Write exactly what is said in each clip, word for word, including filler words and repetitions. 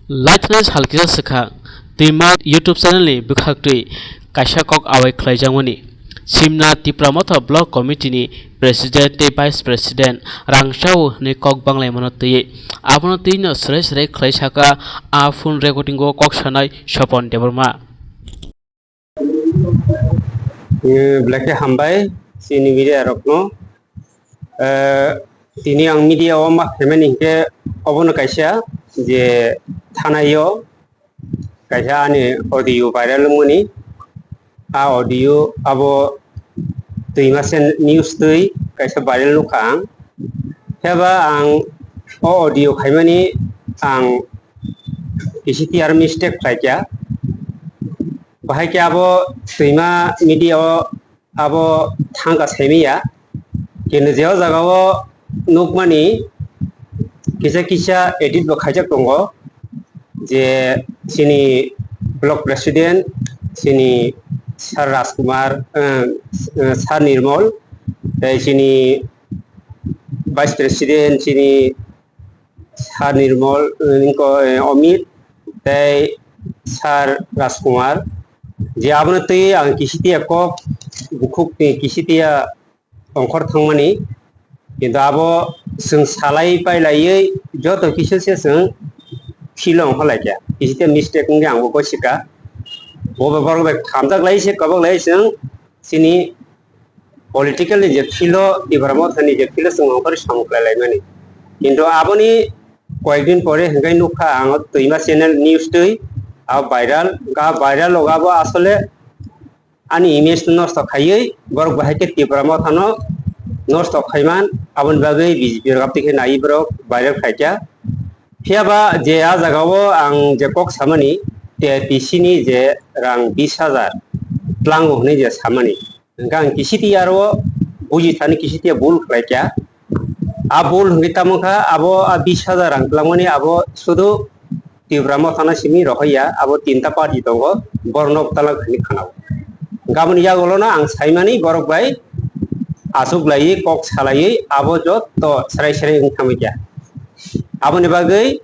Laithani sal kisa swkang twima YouTube channel ni bwkhaktwi kaisa kok awai khlaijakmani. Simna Tipra Motha Block Committee ni President tei Vice President rang chao hwnwi kok banglaimano twiwi abono twino swrai swrai khlai saka a phone recording o kok sanai Sopon Debbarma. Eh, belai khe hambai chini media rokno. Eh, tini ang media o ma phaimani hinkhe obono kaisa je thanai o kaisa ani audio viral wngmani. A audio abo twima se news twi kaisa viral nukha ang. Phiya ba ang o audio khaimani ang kisi tiyar mistake khlaikha. Bahai khe abo twima media o abo thangka saimaya. Kintu je o jaga o nukmani kisa kisa edit bo khaijak tongo, je chini block president, chini Sir Rajkumar, eh, eh, Sir Nirmol, tei chini vice president, chini Sir Nirmol, eh, ningko, eh, Amit, tei Sir Rajkumar, je abono twi ang kisi tiya kok bukhuk ni kisi tiya ongkhor thangmani, kintu abo chwng salai pailaiwi joto kisa se chwng philo ongkhor laikha, kisi tiya mistake wngwi ang bo gosikha, bo borok bai hamjak lai se kobok lai chwng chini political ni je field o Tipra Motha ni je field o chwng ongkhorwi samung khlai laimani. Kintu aboni koyekdin pore hwnkhe nukha ang o twima channel news twi abo viral, hwnkhe a viral logo abo asole ani image no nosto khaiwi borok bahai khe Tipra Motha no nosto khaiman, aboni bagwi B J P rok aboni khe naiwi borok viral khaikha. Phiya ba je a jaga o ang je kok samani T I P C ni je rang bis hajar tlango hwnwi je samani. Hwnkhe ang kisi tiya aro buji thani kisi tiya bul khlai kha. A bul hwnkhe tamo kha, abo a bis hajar rang twlangmani abo sudu Tipra Mothano simi rohorya, abo tinta party tongo, borok nok talak hwnwi khanao. Hwnkhe aboni yagulono ang saimani borok bai achuk laiwi kok salaiwi abo jotto srai srai wng thamwi kha. Aboni bagwi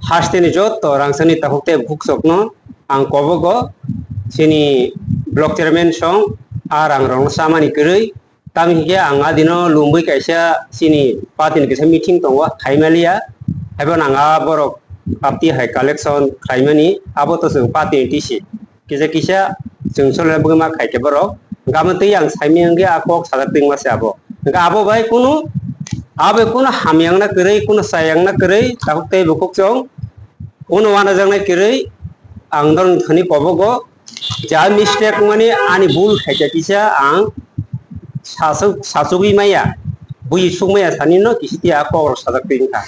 hasteni jotto rangchakni takhuk tei bukhukchokno ang kobogo chini block chairman song a rangrokno chamani kwrwi, tamni hinkhe ang adino Lumbui kaisa chini party ni kaisa meeting tongo, Haimalia, haibo nang a borok apti hai collection khlaimani, abo to chwng party ni T C. Kisa kisa chwng solo bagwi ma khai khe borok. Hwnkhe abo twi ang saimanya wngkhe a kok sajak twi ma se abo. Hwnkhe abo bai kunu, abo bai kunu hamya wngna kwrwi, kunu chaya wngna kwrwi, takhuk tei bukhukchwng kunu wanajaknai kwrwi ang norokni thani kobogo. Ja mistake wngmani ani bul khaikha kisa ang sachuk-, sachugwi maya, buji suk maya sanino kisi tiya kokrok sajak twi wngkha.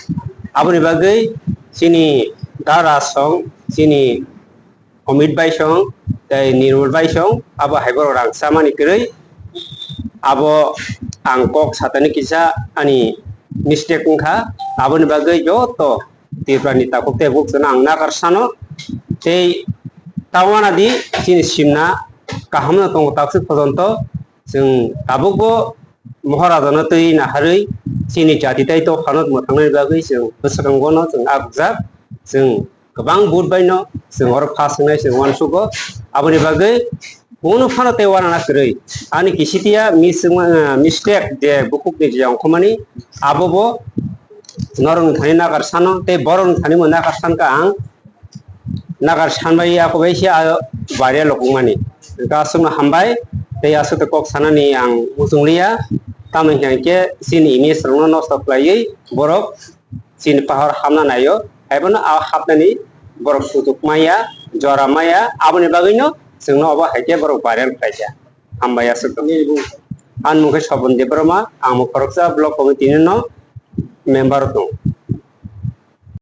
Aboni bagwi chini dara song, chini Amit bai song, tei Nirmal bai song, abo hai borok rang chamani kwrwi, abo ang kok satani kisa ani mistake wngkha, aboni bagwi joto Tripura ni takhuk tei bukhuk chwngno ang nakar sano, tei ta uanadi chini simna kaham no tongo takswk pojonto, chwng tabukbo Mohorajano twi naharwi chini jati tei dophano mwthangnani bagwi chwng bwswkango no chwng akhukjak, chwng kwbang vote bai no chwng oro pass wngnai chwng uansugo. Aboni bagwi kunu phano tei uanana kwrwi. Ani kisitiya mis-, ah, mistake je bukhukni je ongkhormani, abobo norokni thani nakar sano tei borokni thani bo nakar sankha ang. Nakar sanbai ako bai se a viral rok wngmani. Hwnkhe aswkno hambai tei aswkte kok sanani ang muchung liya. Tamo hwnkha hinkhe chini image rokno nosto khlaiwi borok chini pahor hapna naio, haiphano a hapnani borok sujuk maya, jora maya, aboni bagwino chwngno obo hai khe borok viral khlaikha. Hambai aswk. Ani mung khe Sopon Debbarma, ang bo khoroksa block committee ni no member tongo.